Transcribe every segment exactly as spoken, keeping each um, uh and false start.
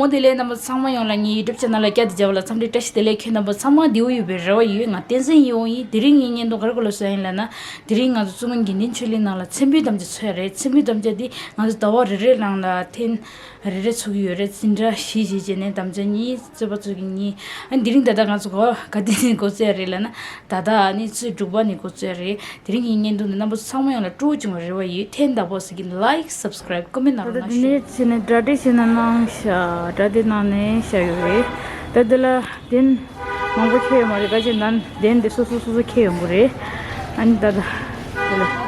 བདེ་ལེགས། རྣམ་པ་ཚང་མ་ཡོངས་ལ་ངའི་YouTube channel་ལ་བསྐྱར་དུ་མཇལ་བ་ལ་འཚམས་འདྲི་བཀྲ་ཤིས་བདེ་ལེགས། ཁྱེད་རྣམ་པ་ཚང་མ་བདེ་པོ་ཡོད་པའི་རེ་བ་ཡོད། ང་བསྟན་འཛིན་ཡེ་ཝང་ཡིན། དེ་རིང་ངའི་བརྙན་ཐུང་ག་རེ་སྐོར་ལ་བཟོས་ཡིན་ལབ་ན། དེ་རིང་ང་ཚོ་བཙུན་མ་དགེ་འདུན་ཆོས་གླིང་ནང་ལ་མཚན་འབུལ་དམ་བཅའ་ཚོགས་ཡ་རེད། མཚན་འབུལ་དམ་བཅའ་འདི་ང་ཚོ་ཟླ་བ་རེ་རེ་ནང་ལ་ཐེངས་རེ་རེ་ཚོགས་ཀྱི་ཡོད་རེད། འཛིན་གྲྭ་བཞི་བཞི་བྱས་ནས་དམ་བཅའ་གཉིས། རྩོད་པ་ཚོགས་ཀྱི་གཉིས། ཨ་ནི་དེ་རིང་ད་ལྟ་ང་ཚོ་ག་ག་དུས་ནས་འགོ་བཙུགས་ཡ་རེད་ལབ་ན། ད་ལྟ་ཨ་ནི་ཚེས་དྲུག་པ་ནས་འགོ་བཙུགས་ཡ་རེད། དེ་རིང་གི་བརྙན་ཐུང་འདི་རྣམ་པ་ཚོ་ཚང་མ་ཡོངས་ལ་སྤྲོ་བོ་བྱུང་བའི་རེ་བ་ཡོད། ཐེངས་དང་པོ་ཟེར་གྱི་འདུག་ལའིཀ་སབ་སི་ཀ་རའིབ་ཀོ་མེན་ཊི་ནང་ལ་གནང་རོགས་ཞེས། ད་དེ་ནས་བྱས་ནས་གྲ་སྒྲིག་བྱས་ན་གནང་ཤག་གྲ་སྒྲིག་གནང་ནས་བཞག་ཡོད་རེད། ད་དེ་ལ་གདན་མང་པོ་འཁྱེར་ཡོད་མ་རེད། ཁ་ཅིག་ནང་གདན་དེ་སོ་སོ་སོ་སོ་འཁྱེར་ཡོང་གི་རེད། ཨ་ནི་ད་ད་དེ་ལ།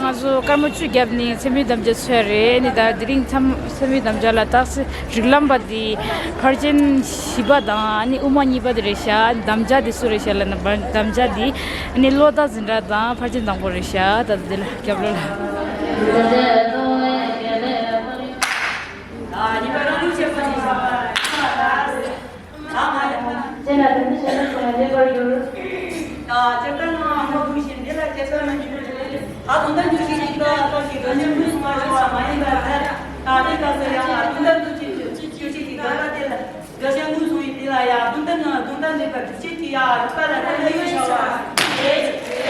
ང་ཚོ་སྐར་མ་བཅུ་བརྒྱབ་ནས་མཚན་འབུལ་དམ་བཅའ་ཚོགས་རེད། ནི་ད་དེ་རིང་མཚམས་མཚམས་མེད་དམ་བཅའ་ལ་རྟགས་གསལ་རིགས་ལམ་པ་དེ་ཕར་ཕྱིན་བཞི་པ་དང་ནི་དབུ་མ་གཉིས་པ་དེ་རེད་ཤག་དམ་བཅའ་དེ་སུ་རེད་ཤག་ལབ་ན། དམ་བཅའ་དེ་ནི་བློ་བདག་འཛིན་གྲྭ་དང་ཕར་ཕྱིན་དང་པོ་རེད་ཤག་ད་དེ་ལ་རྒྱབ་ལོགས་ལ། ཅེ་ན་དེ་འདི་བྱས་ན་སོང་བའི་ལེགས་པར་འགྱུར། ད་ཇི་ལྟར་སྣང་བ་མ་བུ་བཞིན་འདི་ལ་ཇི་ལྟར་སྣང་བ་མ་བུ་བཞིན། ད་དུང་ད་འགྱུར་ཞིག་ཅིག་ད་ལྟ་ཞིག་དོན་ཉམས་ལུས་སུ་མ་ཤོར་བ་མ་ཡིན་པར་ཐལ། ད་འདི་ལྟ་སོ་ཡང་ལ་དུང་ད་འདུ་ཅིག་འགྱུར་ཞིག་ཅིག་ད་ལྟ་དེ་ལ་དགའ་ཤ་དངོས་སོང་ཡིན། དེ་ལ་ཡང་དུང་ད་ནང་དུང་ད་འདི་པར་འགྱུར་ཞིག་ཅིག་ཡ་རུ་པ་ལ་ད་ལྟ་ཡོད་ཤོར་བ།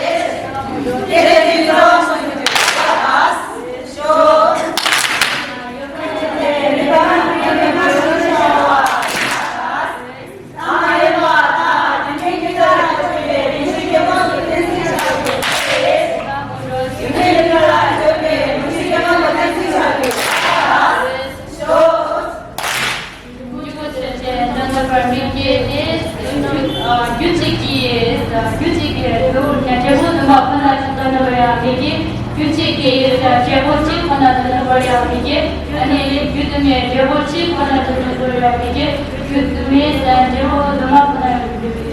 རྒྱུ་གཅིག་གིས་རྒྱུ་གཅིག་གིས་རྒྱལ་པོ་དུ་མ་ཁོ་ན་ཅིག་ཏུ་ནི་བར་ཡང་མི་དགེ། རྒྱུ་གཅིག་གིས་རྒྱལ་པོ་གཅིག་ཁོ་ན་ཏུ་ནི་བར་ཡང་མི་དགེ། ཨ་ནི་རྒྱུ་དུ་མའི་རྒྱལ་པོ་གཅིག་ཁོ་ན་ཏུ་ནི་བར་ཡང་མི་དགེ། རྒྱུ་དུ་མའི་རྒྱལ་པོ་དུ་མ་ཁོ་ན་ཡང་མི་དགེ།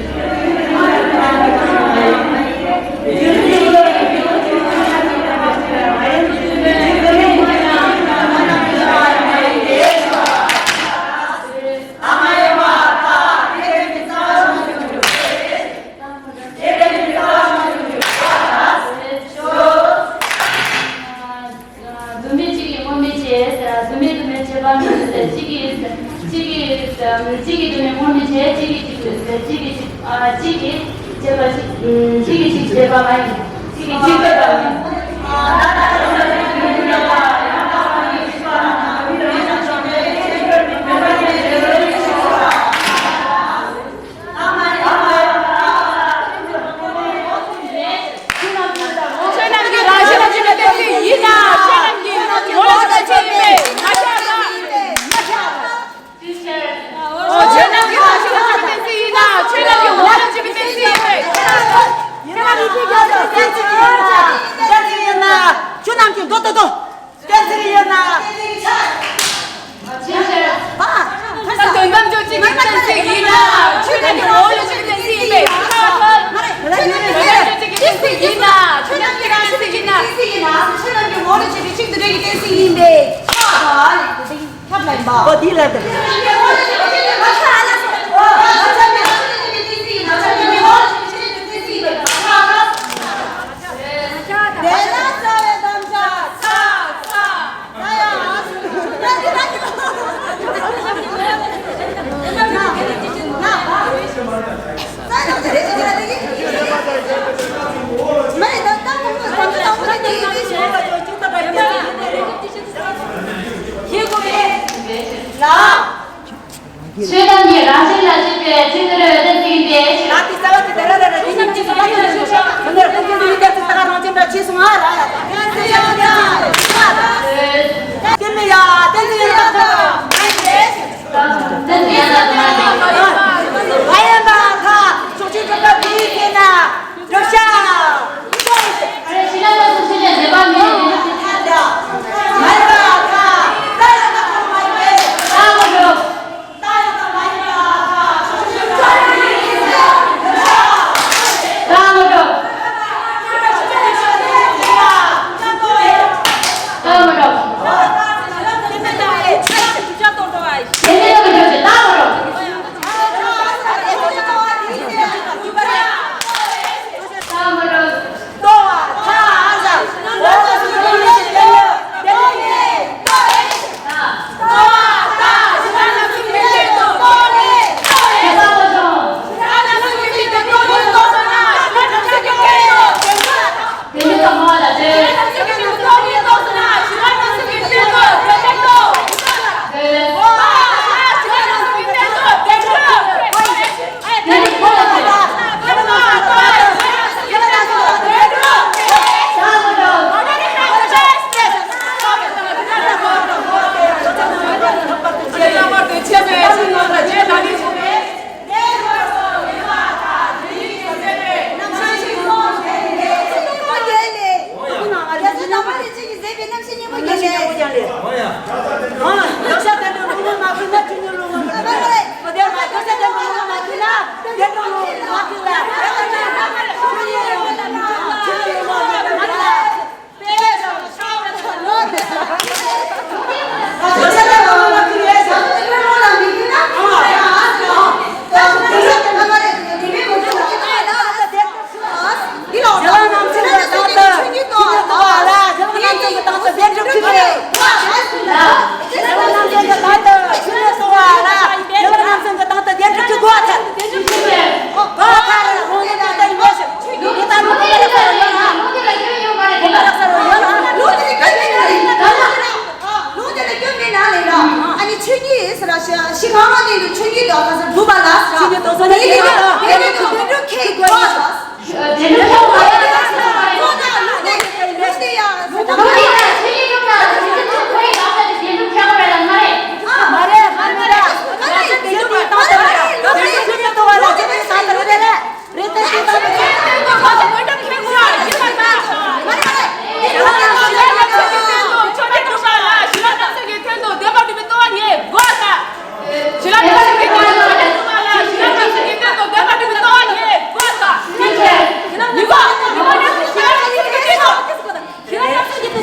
དུ་མའི་གཅིག་གིས་སྔོན་མི་བྱེད། དུ་མའི་དུ་མའི་བྱེད་པ་མིན་ཟེར། གཅིག་གིས་གཅིག་གིས་གཅིག་གིས་དུ་མའི་སྔོན་མི་བྱེད། གཅིག་གིས་གཅིག་ཟེར། གཅིག་གིས་གཅིག་ཨ་གཅིག་གིས་བྱེད་པ་གཅིག་གཅིག་གིས་གཅིག་བྱེད་པ་མ་ཡིན། གཅིག་གིས་གཅིག་བྱེད་པ་མིན། ཁྱེད་རྣམས་ཀྱི་རང་བཞིན་ལ་ཇི་ལྟར་བསྟན་པ་ཡིན་ན། ཁྱེད་རྣམས་ཀྱི་ངོ་ལ་ཇི་ལྟར་བསྟན་པ་ཡིན་པས། ང་ཤ་ཁ། ཁྱེད་རྣམས་ཀྱི་རང་བཞིན་ལ་ཇི་ལྟར་བསྟན་པ་ཡིན་ན། ཁྱེད་རྣམས་ཀྱི་ངོ་ལ་ཇི་ལྟར་བསྟན་པ་ཡིན་པས། ཁྱེད་རྣམས་ཀྱི་རང་བཞིན་ལ་ཇི་ལྟར་བསྟན་པ་ཡིན་ན། ཁྱེད་རྣམས་ཀྱི་འདོད་དོ་དོ། བསྟན་ཚིག་ཡོད་ན། ད་དོན་དམ་ཆོས་གཅིག་གི་བསྟན་ཚིག་ཡིན་ན། ཆོས་རྣམས་ཀྱི་ངོ་བོ་ཉིད་གཅིག་གི་བསྟན་ཚིག་ཡིན་པས། དོན་དམ་ཆོས་གཅིག་གི་བསྟན་ཚིག་ཡིན་ན། ཆོས་རྣམས་ཀྱི་རང་བཞིན་གྱི་བསྟན་ཚིག་ཡིན་ན། ཆོས་རྣམས་ཀྱི་ངོ་བོ་ཉིད་གཅིག་གི་གཅིག་ཏུ་འབྲེལ་གྱི་བསྟན་ཚིག་ཡིན་པས། ཐབས་ལ་ཡིན་པ། ཨོ་དེ་ལ་དེ། ཆོས་ཐམས་ཅད་རང་བཞིན་ལ་གཅིག་པའི་ཚིག་འདི་རེ་བའི་གཏན་ཚིགས་ཡིན་ཏེ། ད་དེ་རྩ་བ་དེ་དེ་ར་ར་ར་དེ་ཉིད་ཀྱི་སོ་ཐམས་ཅད་ཆོས་ཤོག །དེ་ནས་གཏན་ཚིགས་འདི་ཡིན་ཏེ་ཚིག་ད་ག་རང་བཞིན་འདྲ་ཆེ་སོང་ང་ར་ཡ། གཏན་ཚིགས་ཡ་གཏན་ཚིགས་ཡ། དེ་ནས་ཡ་གཏན་ཚིགས་ཡིན་ད་ག་རང་བཞིན་འདྲ་ཆེ། གཏན་ཚིགས་ཡིན་ད་ག་རང་བཞིན་འདྲ་ཆེ། ཡིན་ད་ག་ཕྱོགས་ཆོས་གྲུབ་པ་དེའི་ཚེ་ན། བསྒྲུབ་བྱ། ཨ་རེ་ཤི་ལ་ལ་སུ་ཤི་ལ་ནེ་པ་མི་ནེ་ཏེ་ཏེ་ཏེ་ཏེ། མ་ཡིན་པ་ཐ། ད་ཡང་ད་ཁོ་མ་ཡིན་པས། ད་ངོ་འགྲོ། ད་ཡང་ད་མ་ཡིན་པ་ཐ། ད་ངོ་འགྲོ། ད་ངོ་འགྲོ། དེ་ནས་ད་ངོ་འགྲོ།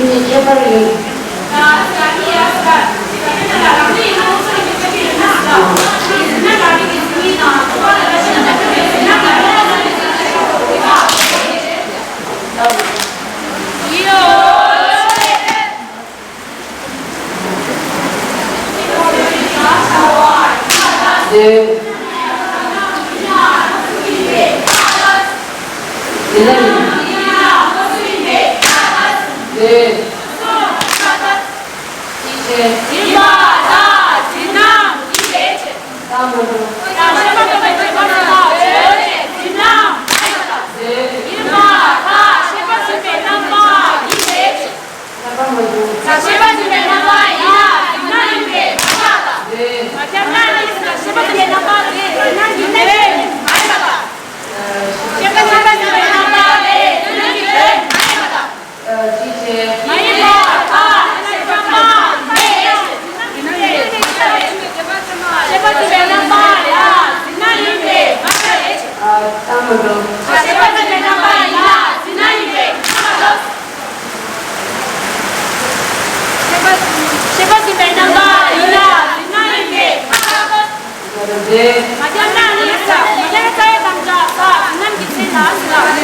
མི་གཉིས་ཁྱད་པར་ཡོད།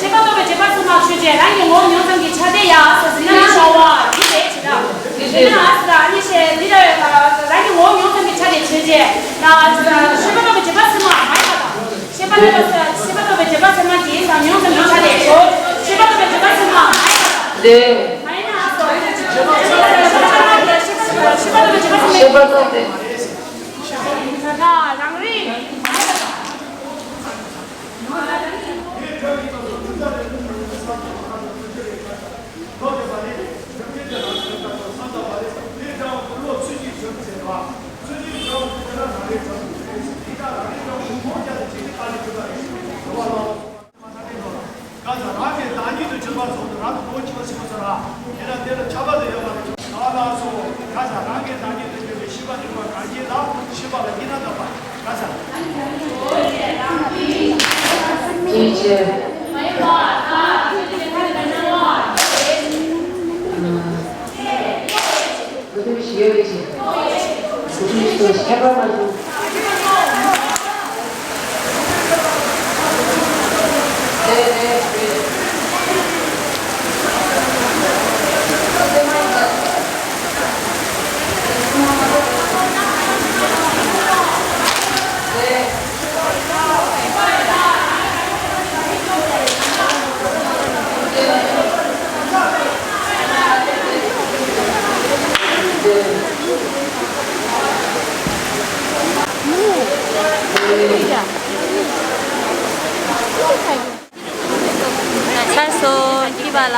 ཤེས་པ་རྟོགས་པའི་རྗེས་དཔག་སེམས་མ་ཆོས་ཅན། རང་གི་ངོ་བོ་མྱོང་ཙམ་གྱི་ཆ་དེ་ཡང་ཟིན་ན་ནི་ཤོ་བ་འདི་རེད་ཅེ་ན། འདི་རེད། ཨ་ནི་ཤེས་འདི་ལ་རང་གི་ངོ་བོ་མྱོང་ཙམ་གྱི་ཆ་དེ་ཆོས་ཅན། ཤེས་པ་རྟོགས་པའི་རྗེས་དཔག་སེམས་མ་མ་ཡིན་པ་དང་། ཤེས་པ་རྟོགས་པ་ཤེས་པ་རྟོགས་པའི་རྗེས་དཔག་སེམས་མ་གྱིས་ཀྱང་མྱོང་ཙམ་གྱི་ཆ་དེ་ཆོས། ཤེས་པ་རྟོགས་པའི་རྗེས་དཔག་སེམས་མ་མ་ཡིན་པ་དང་། འདི། མ་ཡིན་ན་ཨ་སོ། ཤེས་པ་རྟོགས་པའི་རྗེས་དཔག་སེམས་མ་ཤེས་པ་རྟོགས་པའི་རྗེས་དཔག་སེམས་མ་ཤེས་པ་རྟོགས་པའི། ད་རང་རིག་ག་ས་རང་གི་བདག་ཉིད་དུ་གྱུར་པ་ཚོ་རང་དུ་གོ་ཆོད་ཤེས་པ་ཚོ་ར། དེ་ལ་དེ་ལ་ཁྱབ་པ་དེ་ཡོད་པ་རེད། ག་ལ་སོ། ག་ས་རང་གི་བདག་ཉིད་དུ་གྱུར་པའི་ཤེས་པ་གྱུར་པ་ག་ ཅིའི་ཕྱིར། ཨ། ཁོ་ཚོས་ཞིག་ཡོད་པའི་ཕྱིར། ཁོ་ཚོས་ཞིག་ཏུ་ཁྱད་པར་མ་བྱུང་། ཚར་སོང་། ཁྱི་པ་ལ།